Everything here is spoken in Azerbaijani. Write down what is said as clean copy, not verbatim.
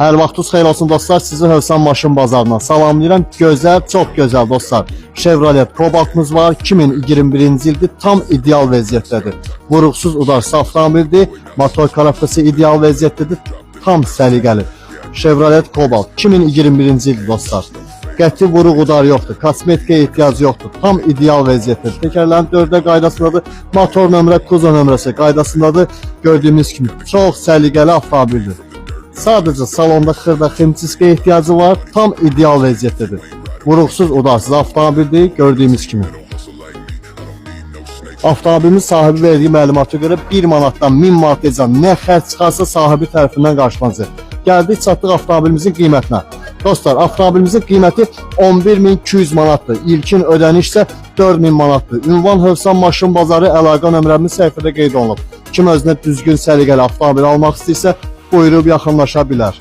Hər vaxtınız xeyir olsun dostlar. Sizi Hövsan Maşın Bazarından salamlayıram. Gözəl, çox gözəl dostlar. Chevrolet Cobalt'ımız var. 2021-ci ildir. Tam ideal vəziyyətdədir. Vuruqsuz udarsız avtomobildir. Motor korobkası ideal vəziyyətdədir. Tam səliqəli. Chevrolet Cobalt 2021-ci ildir dostlar. Qəti vuruq udar yoxdur. Kosmetikaya ehtiyacı yoxdur. Tam ideal vəziyyətdədir. Təkərlərin 4də qaydasındadır. Motor nömrə, kuzov nömrəsi qaydasındadır. Gördüyünüz kimi çox səliqəli avtomobildir. Sadəcə salonda xırda ximçiskaya ehtiyacı var. Tam ideal vəziyyətdədir. Vuruqsuz, udarsız avtomobildir gördüyümüz kimi. Avtomobilin sahibi verdiyi məlumata görə 1 manatdan 1000 manatacan nə xərc çıxarsa sahibi tərəfindən qarşılanacaq. Gəldik çatdıq avtomobilimizin qiymətinə. Dostlar, avtomobilimizin qiyməti 11.200 manatdır. İlkin ödəniş isə 4000 manatdır. Ünvan Hövsan Maşın Bazarı, əlaqə nömrəmiz səhifədə qeyd olunub. Kim özünə düzgün səliqəli avtomobil almaq istəyirsə, buyurub yaxınlaşa bilər.